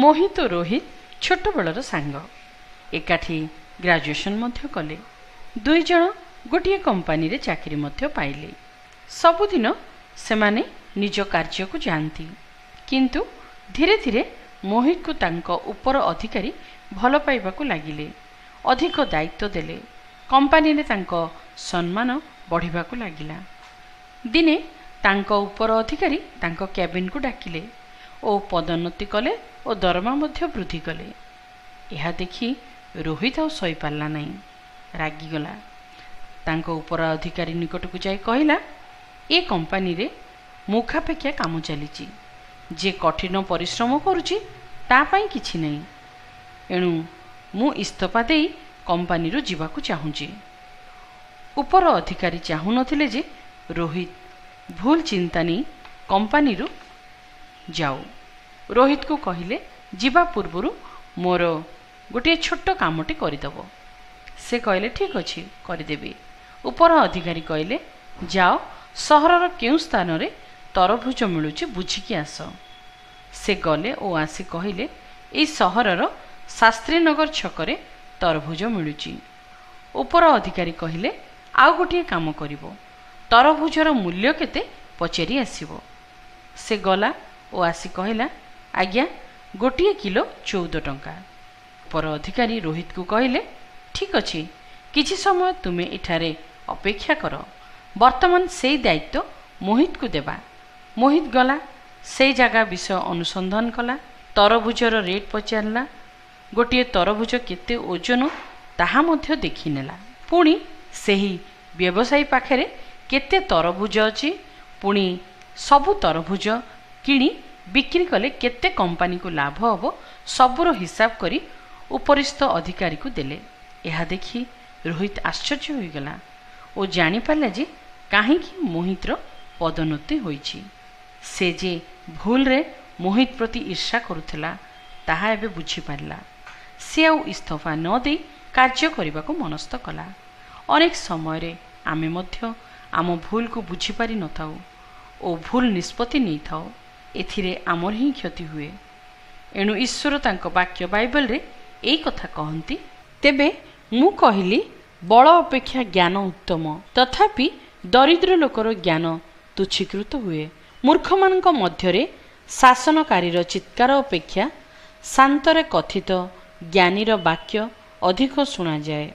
ମୋହିତ ଓ ରୋହିତ ଛୋଟବେଳର ସାଙ୍ଗ। ଏକାଠି ଗ୍ରାଜୁଏସନ୍ ମଧ୍ୟ କଲେ। ଦୁଇ ଜଣ ଗୋଟିଏ କମ୍ପାନୀରେ ଚାକିରି ମଧ୍ୟ ପାଇଲେ। ସବୁଦିନ ସେମାନେ ନିଜ କାର୍ଯ୍ୟକୁ ଯାଆନ୍ତି। କିନ୍ତୁ ଧୀରେ ଧୀରେ ମୋହିତକୁ ତାଙ୍କ ଉପର ଅଧିକାରୀ ଭଲ ପାଇବାକୁ ଲାଗିଲେ, ଅଧିକ ଦାୟିତ୍ୱ ଦେଲେ। କମ୍ପାନୀରେ ତାଙ୍କ ସମ୍ମାନ ବଢ଼ିବାକୁ ଲାଗିଲା। ଦିନେ ତାଙ୍କ ଉପର ଅଧିକାରୀ ତାଙ୍କ କ୍ୟାବିନକୁ ଡାକିଲେ ଓ ପଦୋନ୍ନତି କଲେ ଓ ଦରମା ମଧ୍ୟ ବୃଦ୍ଧି କଲେ। ଏହା ଦେଖି ରୋହିତ ଆଉ ସହିପାରିଲା ନାହିଁ, ରାଗିଗଲା। ତାଙ୍କ ଉପର ଅଧିକାରୀ ନିକଟକୁ ଯାଇ କହିଲା, ଏ କମ୍ପାନୀରେ ମୁଖାପେକ୍ଷା କାମ ଚାଲିଛି। ଯିଏ କଠିନ ପରିଶ୍ରମ କରୁଛି ତା ପାଇଁ କିଛି ନାହିଁ। ଏଣୁ ମୁଁ ଇସ୍ତଫା ଦେଇ କମ୍ପାନୀରୁ ଯିବାକୁ ଚାହୁଁଛି। ଉପର ଅଧିକାରୀ ଚାହୁଁନଥିଲେ ଯେ ରୋହିତ ଭୁଲ ଚିନ୍ତା ନେଇ କମ୍ପାନୀରୁ ଯାଉ। ରୋହିତକୁ କହିଲେ, ଯିବା ପୂର୍ବରୁ ମୋର ଗୋଟିଏ ଛୋଟ କାମଟି କରିଦେବ। ସେ କହିଲେ, ଠିକ୍ ଅଛି, କରିଦେବି। ଉପର ଅଧିକାରୀ କହିଲେ, ଯାଅ, ସହରର କେଉଁ ସ୍ଥାନରେ ତରଭୁଜ ମିଳୁଛି ବୁଝିକି ଆସ। ସେ ଗଲେ ଓ ଆସି କହିଲେ, ଏଇ ସହରର ଶାସ୍ତ୍ରୀନଗର ଛକରେ ତରଭୁଜ ମିଳୁଛି। ଉପର ଅଧିକାରୀ କହିଲେ, ଆଉ ଗୋଟିଏ କାମ କରିବ, ତରଭୁଜର ମୂଲ୍ୟ କେତେ ପଚାରି ଆସିବ। ସେ ଗଲା ଓ ଆସି କହିଲା, ଆଜ୍ଞା, ଗୋଟିଏ କିଲୋ 14 ଟଙ୍କା। ଉପର ଅଧିକାରୀ ରୋହିତକୁ କହିଲେ, ଠିକ୍ ଅଛି, କିଛି ସମୟ ତୁମେ ଏଠାରେ ଅପେକ୍ଷା କର। ବର୍ତ୍ତମାନ ସେଇ ଦାୟିତ୍ୱ ମୋହିତକୁ ଦେବା। ମୋହିତ ଗଲା, ସେଇ ଜାଗା ବିଷୟ ଅନୁସନ୍ଧାନ କଲା, ତରଭୁଜର ରେଟ୍ ପଚାରିଲା, ଗୋଟିଏ ତରଭୁଜ କେତେ ଓଜନ ତାହା ମଧ୍ୟ ଦେଖିନେଲା। ପୁଣି ସେହି ବ୍ୟବସାୟୀ ପାଖରେ କେତେ ତରଭୁଜ ଅଛି, ପୁଣି ସବୁ ତରଭୁଜ କିଣି ବିକ୍ରି କଲେ କେତେ କମ୍ପାନୀକୁ ଲାଭ ହେବ, ସବୁର ହିସାବ କରି ଉପରିସ୍ଥ ଅଧିକାରୀକୁ ଦେଲେ। ଏହା ଦେଖି ରୋହିତ ଆଶ୍ଚର୍ଯ୍ୟ ହୋଇଗଲା ଓ ଜାଣିପାରିଲା ଯେ କାହିଁକି ମୋହିତର ପଦୋନ୍ନତି ହୋଇଛି। ସେ ଯେ ଭୁଲରେ ମୋହିତ ପ୍ରତି ଈର୍ଷା କରୁଥିଲା ତାହା ଏବେ ବୁଝିପାରିଲା। ସେ ଆଉ ଇସ୍ତଫା ନ ଦେଇ କାର୍ଯ୍ୟ କରିବାକୁ ମନସ୍ଥ କଲା। ଅନେକ ସମୟରେ ଆମେ ମଧ୍ୟ ଆମ ଭୁଲକୁ ବୁଝିପାରି ନଥାଉ ଓ ଭୁଲ ନିଷ୍ପତ୍ତି ନେଇଥାଉ। ଏଥିରେ ଆମର ହିଁ କ୍ଷତି ହୁଏ। ଏଣୁ ଈଶ୍ୱର ତାଙ୍କ ବାକ୍ୟ ବାଇବଲରେ ଏଇ କଥା କହନ୍ତି, ତେବେ ମୁଁ କହିଲି, ବଳ ଅପେକ୍ଷା ଜ୍ଞାନ ଉତ୍ତମ, ତଥାପି ଦରିଦ୍ର ଲୋକର ଜ୍ଞାନ ତୁଚ୍ଛୀକୃତ ହୁଏ। ମୂର୍ଖମାନଙ୍କ ମଧ୍ୟରେ ଶାସନକାରୀର ଚିତ୍କାର ଅପେକ୍ଷା ଶାନ୍ତରେ କଥିତ ଜ୍ଞାନୀର ବାକ୍ୟ ଅଧିକ ଶୁଣାଯାଏ।